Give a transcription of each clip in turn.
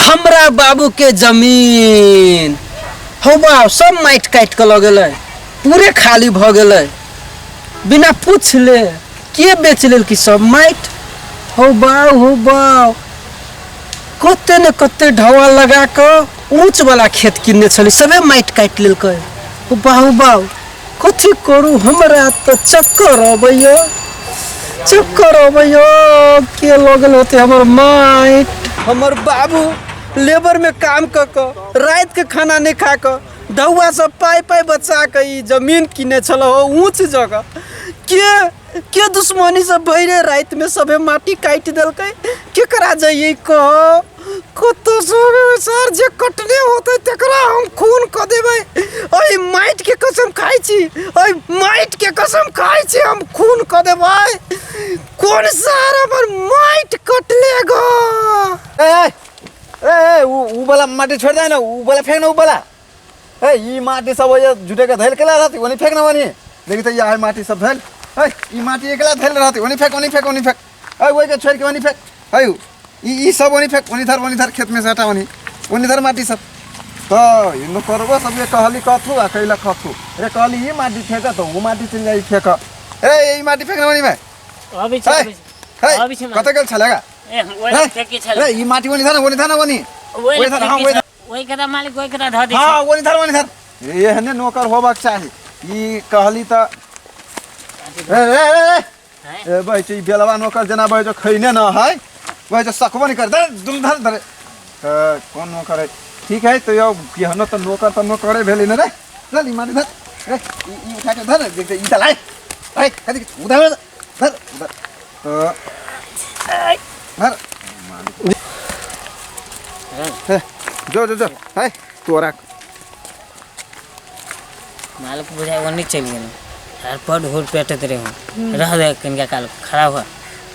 हमरा बाबू के जमीन हौ बाप सब माटि काटि कऽ लऽ गेलै, पूरे खाली भऽ गेलै बिना पूछले। के बेच लेलकै सब माटि? हौ बाउ, हौ बाउ, कते ने कते ढौआ लगा कऽ ऊँच वाला खेत किनने छलै, सबे माटि काटि लेलकै। हौ बाउ, बाउ, कथी करू? हमरा तऽ चक्कर अबैया, चक्कर अबैया। के लऽ गेल होतै हमर माटि? हमर बाबू लेबर में काम कऽ कऽ, राति के खाना नहि खा कऽ, ढौआ सब पाइ पाइ बचा कऽ ई जमीन किने छल हो ऊँच जगह। के के दुश्मनी सब भैरे राति में सबे माटी काटि देलकै? केकरा जइयै कह? कतौ सर जे कटने होतै तकरा हम खून कऽ देबै। एहि माटि के कसम खाइ छी, एहि माटि के कसम खाइ छी, हम खून कऽ देबै। कोन सर हमर माटि कटले गो? ए ए ए, ऊ ऊ वाला माटी छोड़ दे ना, ऊ वाला फेंक ना ऊ वाला। ए, ई माटी सब ओए जुटे के धैल केला रहती, ओनी फेंक ना ओनी। देखी त यहाँ माटी सब धैल। ए, ई माटी एकला धैल रहती, ओनी फेंक, ओनी फेंक, ओनी फेंक। ए, ओई के छोड़ के ओनी फेंक। ए, ई ई सब ओनी फेंक, ओनी धर, ओनी धर, खेत में से हटा ओनी, ओनी धर माटी सब। तो इनो करबो सब ये कहली कथू आ कैला कथू। रे कहली ई माटी फेंक तो ऊ माटी चल जाई फेंक। ए, ई माटी फेंक ना ओनी में। अबै छै। ए, अबै छै। ए, अबै छै। कतऽ गेल छलेगा? ए, ओहि फेंकी छल। रे, ई माटी ओनी धर, ओनी धर, ओनी ओहि ओहि धर, हाँ, ओहि धर। ओहि के मालिक, ओहि के धऽ दै। हाँ, ओनी धर, ओनी धर। एहने नौकर होबाक चाही। ई कहली तऽ रे रे रे रे। ए बहै छै ई बेलवा नौकर जेना बहै छै, खैने न है, बहै छै, सकबो नहि कर। धर दुनू धर धरे तऽ कोन नौकर है? ठीक है, तो यौ केहनो तऽ नौकर तऽ नौकरे भेलै ने। रे चल, ई माटी धर रे, ई ई उठा के धर। देख, ई तऽ लाय है, कथी उधर धर, उधर तऽ धर। हे, जो जो जो है तोरा। मालिक बुझाइ ओन्नी चलि गेल आर बड होर पेटैत रहू। रह दे कनिका काल खड़ा हुआ,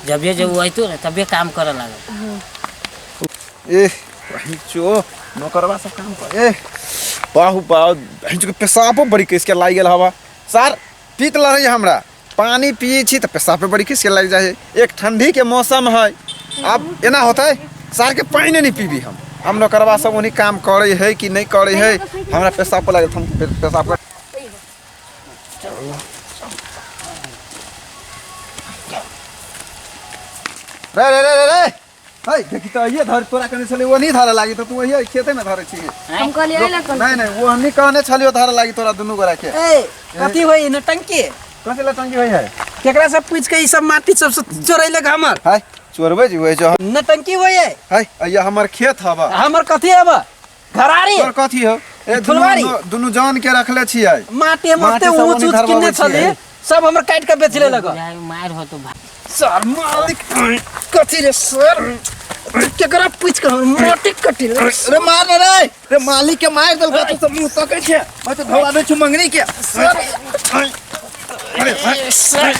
जबे जब ओ अयतौ ने तबे काम करऽ लागल। ए चो, नौकरवा सब काम कर। ए बाहु बाहु, के पेशाबो बड़ी किसके लागि गेल हवा। सर पीत लड़ै हमरा, पानी पिए छी तऽ पेशाबे बड़ी किसके लागि जाइ है। एक ठंडी के मौसम है, आब एना होतै सार के पानि नहीं पीबी हम। हम नौकरवा सब ओनी काम करे है कि नहीं करे है। हमरा पेशाब पर लागल, हम पेशाब कर। रे रे रे रे रे, है देखी तऽ अहिए धर। तोरा कहने छलियै ओ नहीं धरे लागी तऽ तू अहिए खेते में धरे छी। हम कहलियै एहि लए। नहीं नहीं, वो हमनी कहने छलियो धरे लागी तोरा दुनू गोरा के। ए, कथी होई नटंकी? कथी ला टंकी होई है? केकरा से पूछ के ई सब माटी सब से चोरैलक हमर? है चोरबै जी वही जो। नटंकी होई है? है अइया हमर खेत हवा। हमर कथी हब? घरारी। तोर कथी हो? ए दुनू फुलवारी। दुनू जान के रखले छियै। माटी हम माटी ओते सब ऊंच ओनी ऊंच धरबाबै किने छियै। छली, सब हमर काटि के बेच लेलक। बुझाइ मारि होतो भाई। सर मालिक कथी रे सर? केकरा पूछ के हमर माटी कटी रे? रे मार ना रे, रे मालिक के मार देलको तू सब मुंह तकै छै। मैं तो धोवा दै छु मंगनी के। सर, सर,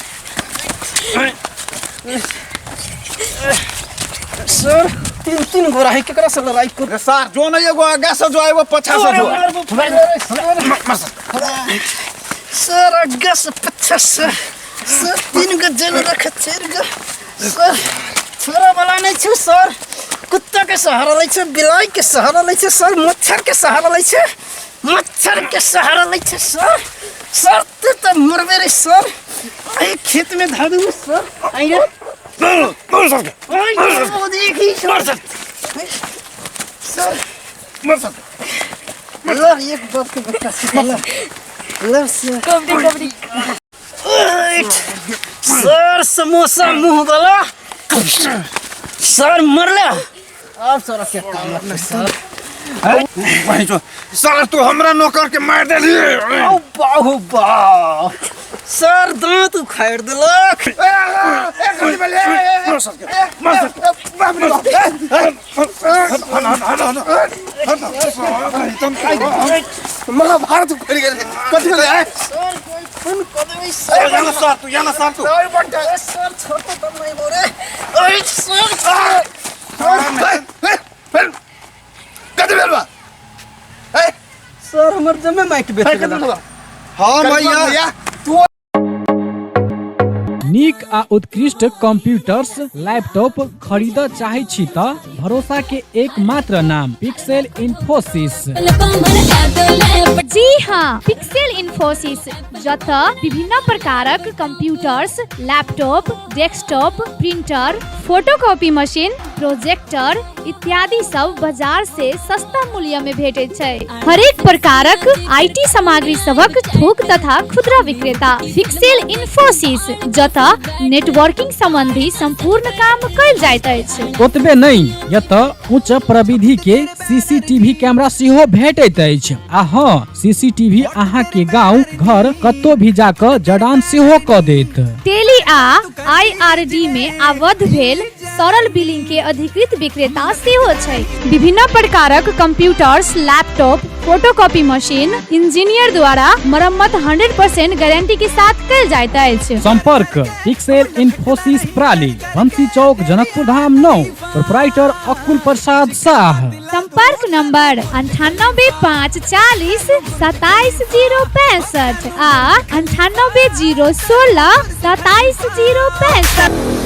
सर, तीन तीन गोरा है, केकरा से लड़ाई कर? रे सार जो न, एगो आगा से जो, एगो पछा से जो। सर, आगा से पछा से सर, तीन गो जन रख, चार गो सर। छोरा वाला नहीं छु सर, कुत्ता के सहारा लै छै, बिलाई के सहारा लै छै सर, मच्छर के सहारा लै छै, मच्छर के सहारा लै छै सर। सर, तू तऽ मरबे रे सर, एहि खेत में धऽ देबू सर। आई रे, आई रे, देखी सर, सर ल एक बाप के बच्चा से ल ल सर। कबड्डी कबड्डी। सर, समोसा मुंह वाला सर मरला। अब सर के काम लगतै सर। वही जो सार, तू हमरा नौकर के मार देली। औ बाहु बा सर, दांत उखाड़ देलक। महाभारत उखड़ गेल, कथी भेलै? सर, कोई फोन कऽ देबै सर। याना सार तू, याना सार तू। ए सर, छोटो तऽ नहि बोरे। ओए सर, कथी भेल बा? ए सर, हमर जमे माइट बेच देलक। हाँ भैया, तू नीक आ उत्कृष्ट कंप्यूटर्स लैपटॉप खरीदऽ चाहै छी तऽ भरोसा के एकमात्र नाम पिक्सेल इन्फोसिस। जी हाँ, पिक्सेल इन्फोसिस, जतऽ विभिन्न प्रकारक computers, laptop, desktop, printer, photocopy machine, projector इत्यादि सब बाजार से सस्ता मूल्य में भेटैत छै। हरेक प्रकारक IT सामग्री सभक थोक तथा खुदरा विक्रेता पिक्सेल इन्फोसिस, जतऽ नेटवर्किंग संबंधी संपूर्ण काम कयल जाइत अछि। ओतबे नहि, एतऽ उच्च प्रविधि के सीसीटीवी कैमरा सेहो भेटैत अछि आ हँ, सीसीटीवी अहाँ के गांव घर कतौ भी जाकऽ जड़ान सेहो कऽ देत। टेली आ आईआरडी में आबद्ध भेल सरल बिलिंग के अधिकृत विक्रेता सेहो छै। विभिन्न प्रकारक computers, laptop, photocopy machine engineer द्वारा मरम्मत 100% गारंटी के साथ कयल जाइत अछि। संपर्क पिक्सेल इन्फोसिस प्राली, बंसी चौक, जनकपुर धाम 9, प्रोपराइटर अकुल प्रसाद शाह। संपर्क नंबर 98 5 40 27 0 65 आ 98 0 16 27 0 65।